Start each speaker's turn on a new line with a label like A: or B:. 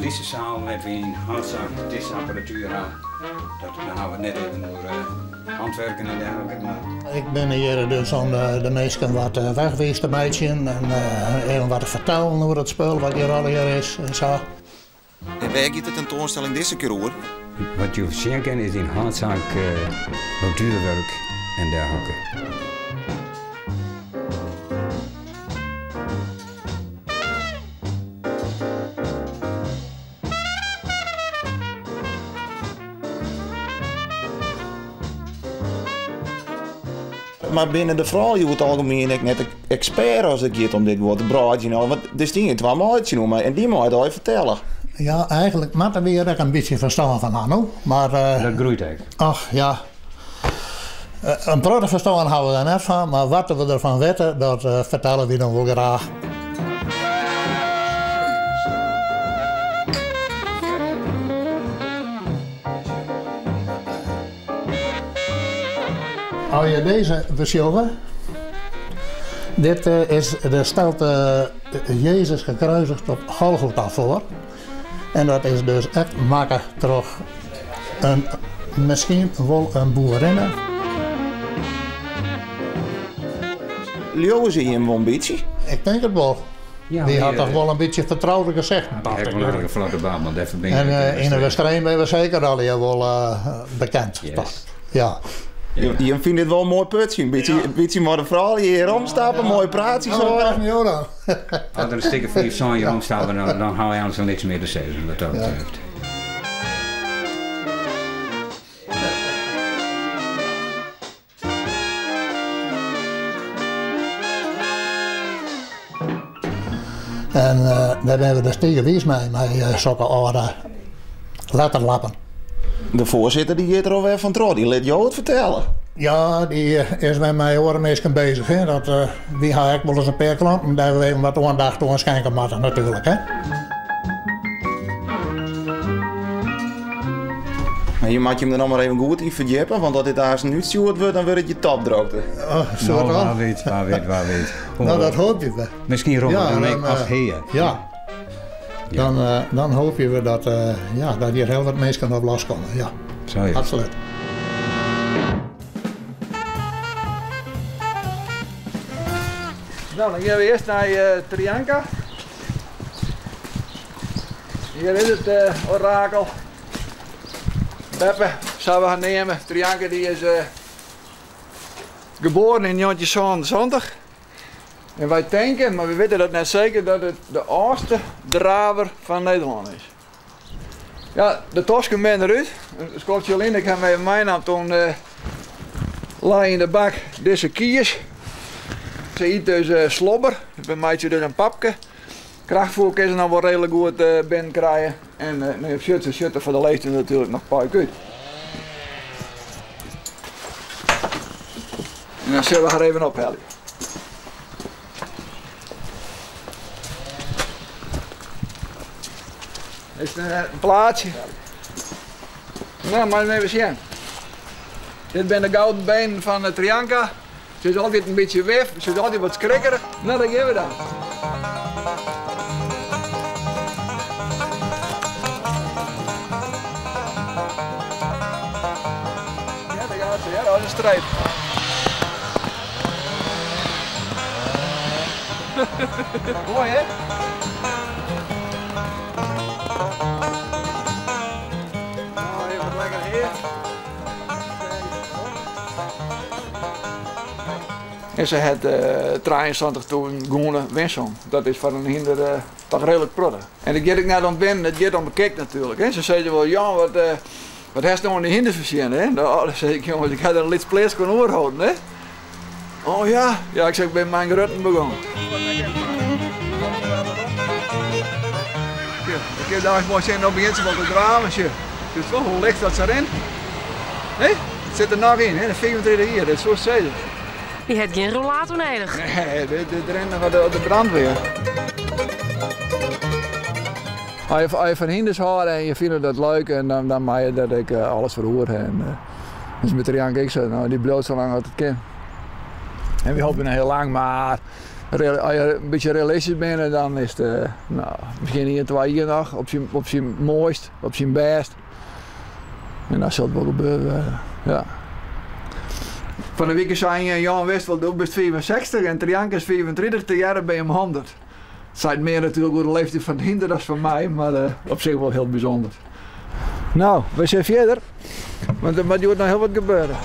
A: Lytse saal wêr't we yn haadsaak dizze apparatuer ha. Dat, dan hawwe we it net even oer hantwurken en dergelike, mar.
B: Ik bin hjir dus om de minsken wat wegwiis te meitsjen en even wat te fertellen oer it spul wat hjir allegear is en sa.
C: En wêr giet de tentoanstelling dizze kear oer?
A: Wat jo sjen kinne is yn haadsaak borduerwurk en dergelike.
C: Mar binne de froulju oer it algemien ek net ekspert as it giet om dit guod, breidzjen al? Want der stean twa meitsjen oer my en dy meie it allegear fertelle.
B: Ja, eigenlik moatte wy der ek in bytsje ferstân fan ha, no. Mar.
A: Dat groeit ek.
B: Ach, ja. In protte ferstân hawwe we der net fan, mar wat we derfan witte, dat fertelle wy dan wol graach. As je dizze besjogge, dit is de stelt Jezus gekruisigd op Golgotha foar. En dat is dus ek makke troch in, miskien wol in boerinne.
C: Leauwe se jim wol in bytsje?
B: Ik tink it wol. Dy hat toch wol in bytsje fertroude gesichten.
A: Ja, ek wol in flotte baan, want dêr
B: En yn de Westereen binne we seker allegear wol bekend. Ja.
C: Jim fine dit wol in moai putsje, in bytsje mei de froulju hjir omstappe, moaie praatsjes hâlde.
A: As der in stik of fiif, sân hjir omstappe, dan ha wy eins al niks mear te sizzen wat dat betreft.
B: En dêr binne we dus tige wiis mei, mei sokke âlde letterlappen.
C: De foarsitter dy giet der alwer fan troch, dy lit jo it fertelle.
B: Ja, dy is wer mei oare minsken bezich. Hè. Dat, wy ha ek wolris in pear klanten dêr't we even wat oandacht oan skinke moatte natuerlik. Hè.
C: Maar je moat jim der noch mar even goed yn ferdjippe, want as dit aanst útstjoerd wurdt, dan wurdt it je topdrokte.
B: Oh, soe
A: Nou,
B: dan?
A: wa wit, wa wit, wa wit.
B: Nou, dat hoopje we.
A: Miskien roppe
B: Ja,
A: we dan
B: dan,
A: ek as hea.
B: Ja. Dan, dan hoopje we dat, ja, dat hjir hiel wat minsken op loskomme. Ja,
A: Zo is het.
B: absoluut.
D: Nou, dan gean we earst nei Trianka. Hjir is it orakel. Beppe, sa we har neame. Trianka dy is geboren yn 1977. En wy tinke, mar we witte dat net seker, dat it de âldste draver fan Nederlân is. Ja, de tosken binne derút. In skoftsje lyn, ik ha him even meinaam, toen lei yn de bak dizze kies. Se yt dus slobber, we meitsje dus in papke. Krachtfoer kin se noch wol reedlik goed binnen krije. En no, sjocht, se sjocht der foar de leeftiid natuerlik noch puik út. En dan sille we har even ophelje. Is it in plaatsje? Nou, mar even sjen. Dit binne de gouden benen fan Trianka. Se is altyd in bytsje wif, se is altyd wat skrikkerich. No, dêr gean we dan. Ja, dêr gaat se, ja, dat is in streep. Moai, hè? Nou, even wat lekker hea. En se hat 73.000 gûne winst hân. Dat is foar in hynder toch reedlik protte. En it giet ek net om winnen, it giet om de kick natuerlik. Hè. Se sizze wol, Jan, wat, wat hast no oan dy hynders fertsjinne? Hè? Nou, dan sis ik, jonges, ik ha der in lyts pleatske oan oerholden. Hè? Oh ja? Ja, ik sis, ik bin mei in grutten begûn. Ik kin daliks moai sjen, no begjint se wol te draven. Sjoch, sjochst wol hoe licht dat se rint? Hè? It sit der noch yn, hè? 35 jier, dat soest sizze.
E: Dy hat gjin rollator nedich.
D: Nee, dit rint noch op de brandweer. As je fan hynders hâlde en je fine dat leuk, en dan mei je dat ek alles foar oer ha. En dus met Trianka ek sa, no, dy bliuwt sa lang as it kin. En wy hoopje noch hiel lang, mar As je in bytsje realistysk binne, dan is it no, miskien ien, twa jier noch op syn, op syn moaist, op syn bêst. En dan sil it wol gebeure, ja. Fan 'e wike sei ien, Jan witst wol, do bist 65 en Trianke is 35, tegearre binne jim 100. Seit mear natuerlik oer de leeftiid fan it hynder as fan my, mar op sich wol hiel bysûnder. No, we sille fierder, want der moat hjoed noch hiel wat gebeure.